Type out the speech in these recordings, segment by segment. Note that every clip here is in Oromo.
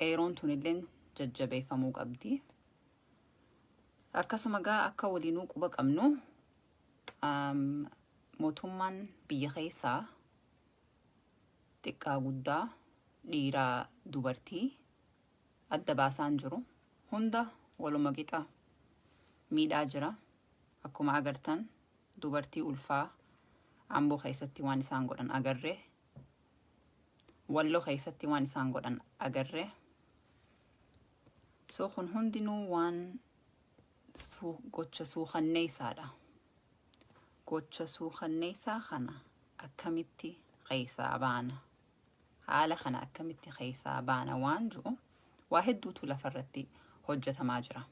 Qeeroon tunilleen jajjabeeffamuu qabdi. Akkasuma gaa akka waliinuu quba qabnu, mootummaan biyya keessaa xiqqaa guddaa, dhiiraa dubartii adda baasaan jiru, hunda waluma qixa miidhaa jira. Akkuma agartan, dubartii ulfaa Amboo keessatti waan isaan godhan agarre, Walloo keessatti waan isaan godhan agarre. So kun hundinuu waan gocha suukanneessaadha. Gocha suukanneessaa kana akkamitti keessaa baana, haala kana akkamitti keessaa baana waan jiru waa hedduutu lafarratti hojjetamaa jira.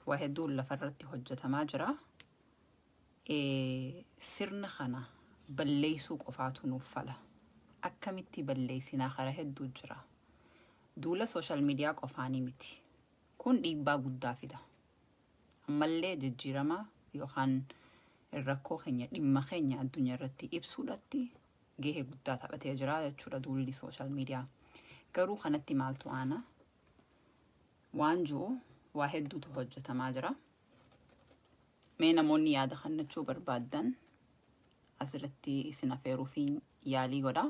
Waa hedduun lafarratti hojjetamaa jira. Sirna kana balleessuu qofaatu nuuf fala. Akkamitti balleessinaa? Karaa hedduu jira. Duula social media qofaanii miti. Kun dhiibbaa guddaa fida. Ammallee jijjiirama yookaan rakkoo keenya, dhimma keenya addunyaa irratti ibsuudhatti gahee guddaa taphatee jira jechuudha duulli social media. Garuu kanatti maaltu aana? Waan jiru waa hedduutu hojjetamaa jira. Mee namoonni yaada kennachuu barbaaddan asirratti isin afeeruu fi yaalii godha.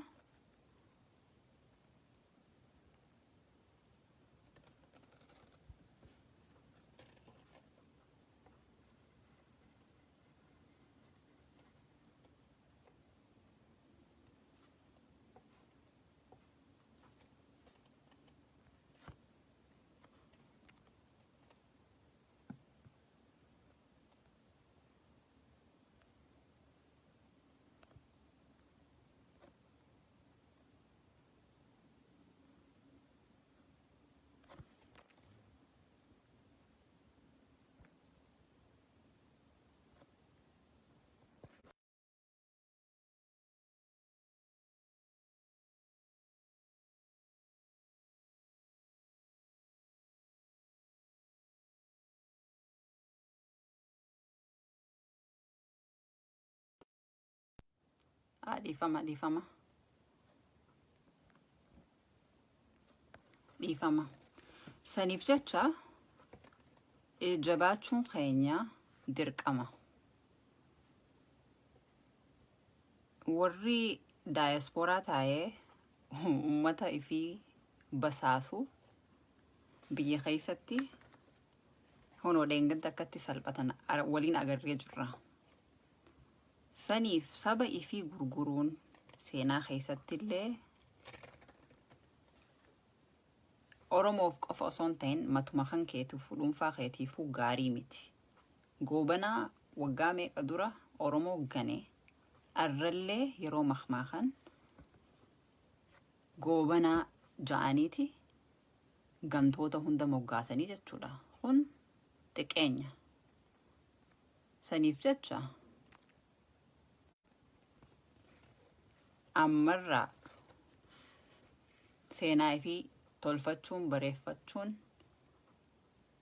Dhiifama, dhiifama. Dhiifama. Saniif jecha jabaachuun keenya dirqama. Warri daayaspooraa taa'ee uummata ifii basaasu biyya keessatti honoo dheengadda akkatti salphatan waliin agarree jirra. Saniif saba ifii gurguruun seenaa keessatti illee Oromoof qofa osoo hin ta'in matuma kan keetiifuu, dhuunfaa keetiifuu gaarii miti. Goobanaa waggaa meeqa dura Oromoo gane, arrallee yeroo makmaakan Goobanaa ja'aniiti gantoota hunda moggaasanii jechuudha. Kun xiqqeenya. Saniif jecha ammarraa seenaa ifii tolfachuun, bareeffachuun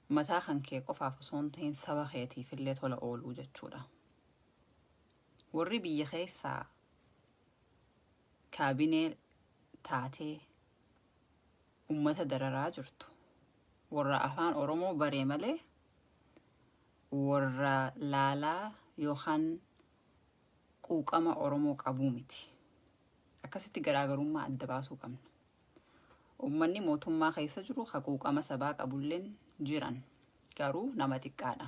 mataa kan kee qofaaf osoo hin ta'in saba keetiif illee tola ooluu jechuudha. Warri biyya keessaa kaabinee taatee ummata dararaa jirtu warra afaan Oromoo baree malee warra laalaa yookaan quuqama Oromoo qabuu miti. Akkasitti garaagarummaa adda baasuu qabna. Uummanni mootummaa keessa jiru ka quuqama sabaa qabulleen jiran, garuu nama xiqqaadha.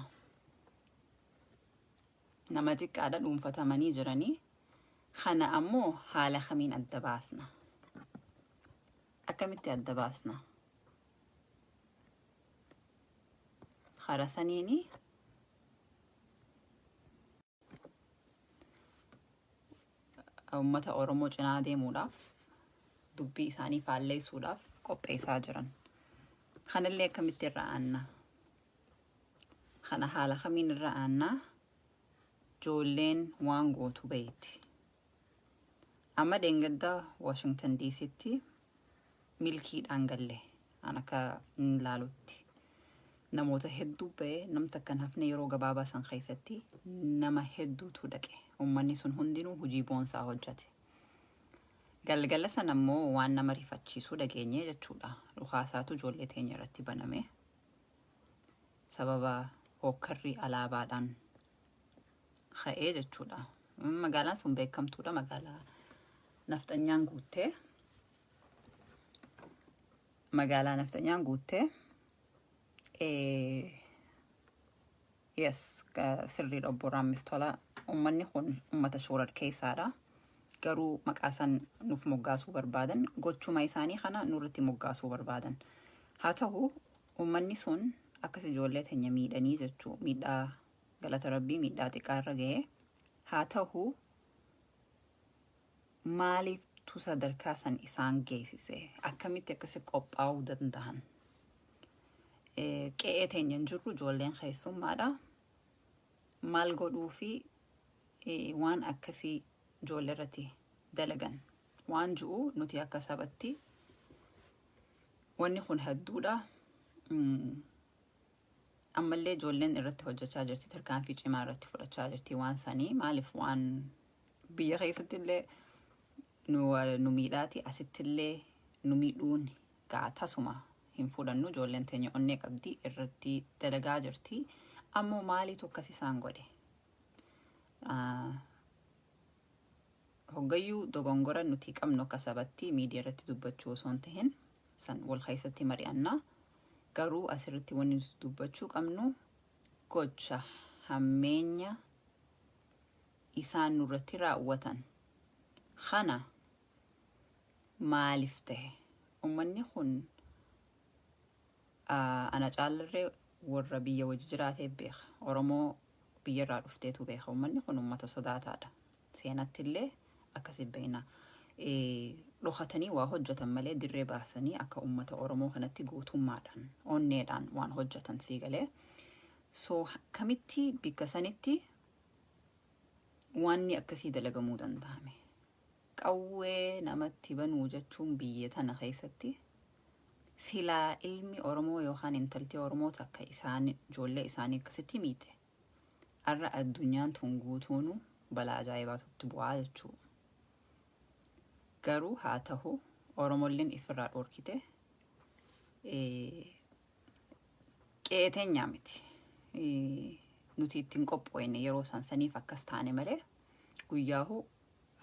Nama xiqqaadha, dhuunfatamanii jiranii. Kana ammoo haala kamiin adda baasna? Akkamitti adda baasna? Kara saniini uummata Oromoo cinaa deemuudhaaf, dubbii isaanii faalleessuudhaaf qopheessaa jiran. Kanallee akkamitti irra aanna? Kana haala kamiin irra aannaa? Ijoolleen waan gootu beeyti. Amma dheengadda Washington DCtti milkiidhaan galle, an akka hin laalutti. Namoota hedduu ba'ee, nam takka hin hafne. Yeroo gabaabaa san keessatti nama hedduutu dhaqe. Uummanni sun hundinuu hojii boonsaa hojjete. Galgala sana immoo waan nama rifachiisuu dhageenye jechuudha. Dhukaasaatu ijoollee teenya irratti baname. Sababa hookkarri alaabaadhaan ka'ee jechuudha. Magaalaan sun beekamtuudha. Magaalaa nafxanyaan guuttee. Magaalaa nafxanyaan guuttee. Yes, sirriidha, obbo Raammistola. Uummanni kun uummata shoorar keessaadha. Garuu maqaa isaan nuuf moggaasuu barbaadan, gochuma isaanii kana nurratti moggaasuu barbaadan. Haa ta'u, uummanni sun akkas ijoollee teenya miidhanii jechuu, miidhaa, galata Rabbii, miidhaa xiqqaa irra ga'ee. Haa ta'u, maaliiftu sadarkaa san isaan geessise? Akkamitti akkasi qophaa'uu danda'an? Qe'ee teenya hin jirru, ijoolleen keessummaadha. Maal godhuu fi waan akkasii ijoollee irratti dalagan waan ji'u nuti akka sabatti wanni kun hedduudha. Ammallee ijoolleen irratti hojjechaa jirti, tarkaanfii cimaa irratti fudhachaa jirti waan sanii. Maaliif waan biyya keessatti illee nu miidhaati, asitti illee nu miidhuun gaa tasuma hin fudhannu. Ijoolleen teenya onnee qabdi, irratti dalagaa jirti. Ammoo maaliitu akkas isaan godhe? Hoggayyuu dogongora nuti qabnu akka sabatti miidiyaa irratti dubbachuu osoo hin tahin san wal keessatti mari'annaa. Garuu asirratti wanni nuti dubbachuu qabnu gocha hammeenya isaan nurratti raawwatan kana maaliif tahe? Uummanni kun ana caalarree warra biyya wajji jiraatee beeka. Oromoo biyyarraa dhufteetu beeka. Uummanni kun uummata sodaataadha. Seenatti illee akkasi beekna. Dhokatanii waa hojjetan malee dirree baasanii akka uummata Oromoo kanatti gootummaadhaan, onneedhaan waan hojjetan sii galee. So kamitti bikka sanitti wanni akkasii dalagamuu danda'ame? Qawwee namatti banuu jechuun biyya tana keessatti silaa ilmi Oromoo yookaan intalti Oromoo takka isaan ijoollee isaanii akkasitti miite, har'a addunyaan tun guutuunu balaa ajaa'ibaatutti bu'aa jechuu. Garuu haa ta'u, Oromolleen ifirraa dhorkite, qe'ee teenyaa miti. Nuti ittiin qophoofne yeroo san saniif akkas taane malee guyyaahu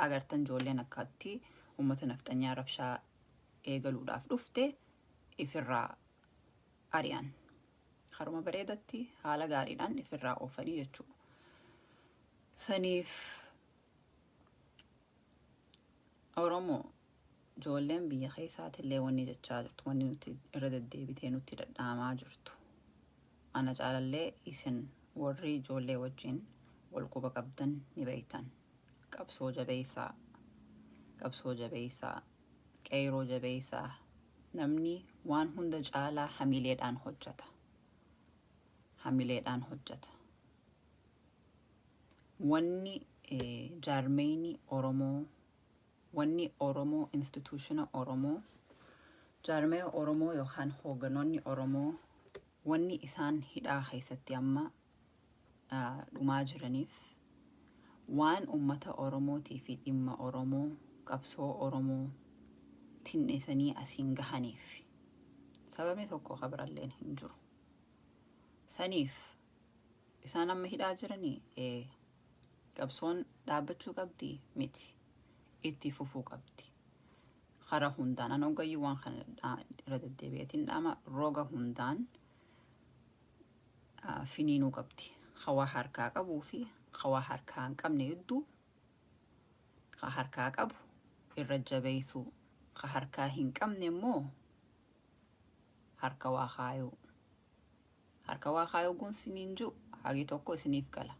agartan ijoolleen akkatti uummata nafxanyaa rabshaa eegaluudhaaf dhufte ifirraa ari'an. Haruma bareedatti haala gaariidhaan ifirraa oofanii jechuudha. Saniif Oromoo ijoolleen biyya keessaatillee wanni jechaa jirtu, wanni nuti irra deddeebitee nutti dhadhaamaa jirtu. Ana caalallee isin warri ijoollee wajjin wal quba qabdan ni beektan. Qabsoo jabeessaa. Qabsoo jabeessaa. Qeyroo jabeessaa. Namni waan hunda caalaa hamileedhaan hojjeta. Hamileedhaan hojjeta. Wanni jaarmeyni Oromoo, wanni Oromoo, institution Oromoo, jaarmaya Oromoo yookaan hoogganoonni Oromoo wanni isaan hidhaa keessatti amma dhumaa jiraniif waan ummata Oromootii fi dhimma Oromoo, qabsoo Oromoo tin'isanii asiin gahaniif. Sababni tokko kabiralleen hin jiru. Saniif isaan amma hidhaa jiranii qabsoon dhaabbachuu qabdi miti, itti fufuu qabdi. Karaa hundaan an hoggayyuu waan kana irra deddeebi'eetiin dhaama, roga hundaan finiinuu qabdi. Hawaa harkaa qabuu fi hawaa harkaa hin qabne gidduu ka harkaa qabu irra jabeessuu, ka harkaa hin qabne immoo harka waa kaayuu. Harka waa kaayuu kun isiniin jiru hagi tokko isiniif gala.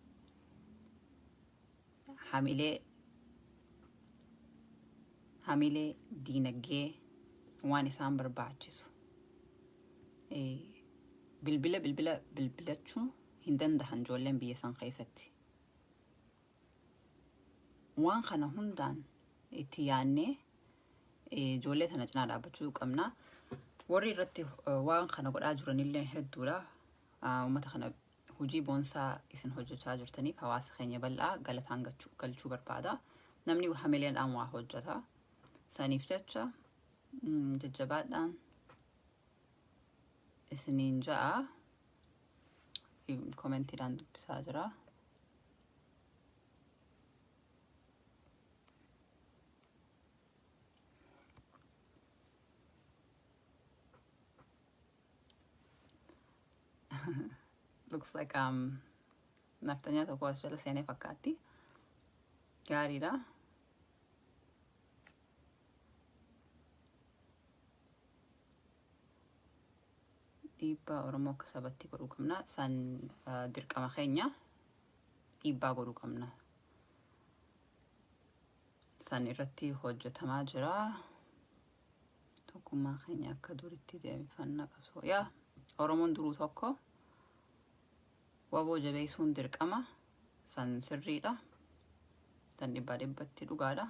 Hamilee diinagdee waan isaan barbaachisu. Bilbila bilbilachuu hin dandahan ijoolleen biyya san keessatti. Waan kana hundaan itti yaannee ijoollee tana cinaa dhaabbachuu qabna. Warri irratti waan kana godhaa jiranillee hedduudha. Uummata kana hojii boonsaa isin hojjechaa jirtaniif hawaasa keenya bal'aa galataan galchuu barbaada. Namni hamileedhaan waa hojjeta. Saniif jecha jajjabaadhaan isiniin ja'a. Commentiidhaan dubbisaa jira. Looks like naftanyaa tokko as jala seenee fakkaatti. Gaariidha. Dhiibbaa Oromoo akka sabatti godhuu qabna. San dirqama keenya, dhiibbaa godhuu qabna. San irratti hojjetamaa jira. Tokkummaa keenya akka duritti deebifannaa qabsoo. Yaa, Oromoon duruu tokko, waboo jabeessuun dirqama. San sirriidha. San dhibbaa dhibbatti dhugaadha.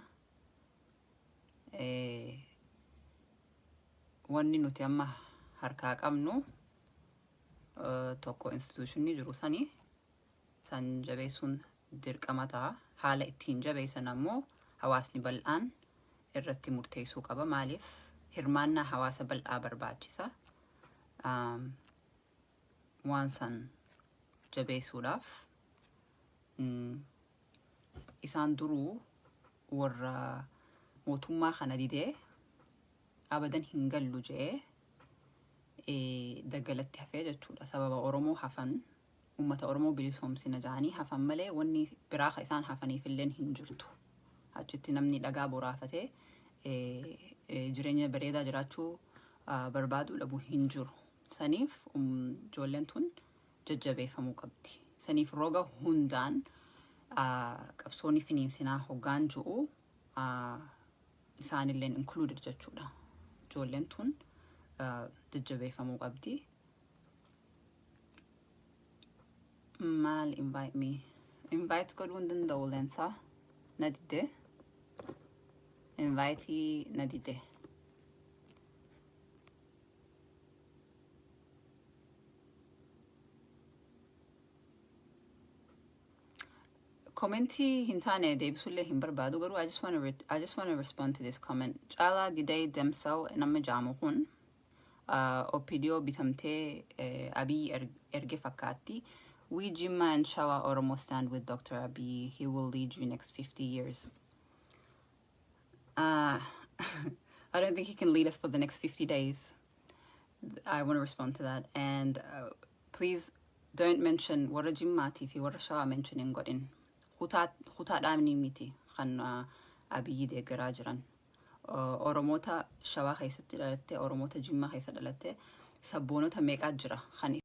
Wanni nuti amma harkaa qabnu tokko institutionni jiru sani san jabeessuun dirqama ta'a. Haala ittiin jabeessan ammoo hawaasni bal'aan irratti murteessuu qaba. Maaliif, hirmaannaa hawaasa bal'aa barbaachisa. Waan san jabeessuudhaaf isaan duruu warra mootummaa kana didee abadan hin gallu je'ee daggalatti hafee jechuudha. Sababa Oromoo hafan, uummata Oromoo bilisoomsina ja'anii hafan malee wanni biraa ka isaan hafaniif illeen hin jirtu. Achitti namni dhagaa boraafatee jireenya bareedaa jiraachuu barbaadu dhabu hin jiru. Saniif ijoolleen tun jajjabeeffamuu qabdi. Saniif roga hundaan qabsoonni finiinsinaa hoggaan ji'u isaanilleen included jechuudha. Ijoolleen tun jajjabeeffamuu qabdi. Maal invite me? Invite godhuu hin danda'u, leensaa. Na dide. Invite na dide. Commentii hin taane deebisuullee hin barbaadu, garuu I just want to respond to this comment. Caalaa Gidee Demsaw nama jaamu kun OPDO bitamtee Abiy erge fakkaatti. We Jimma and Shawa Oromo stand with Dr. Abiy. He will lead you next 50 years. I don't think he can lead us for the next 50 days. I want to respond to that. And please don't mention warra Jimmaatii fi warra Shawaa mention hin godhin. Kutaadhaan miti kan Abiyyi deeggaraa jiran. Oromoota Shawaa keessatti dhalatte, Oromoota Jimmaa keessa dhalatte, sabboonota meeqaa jira kan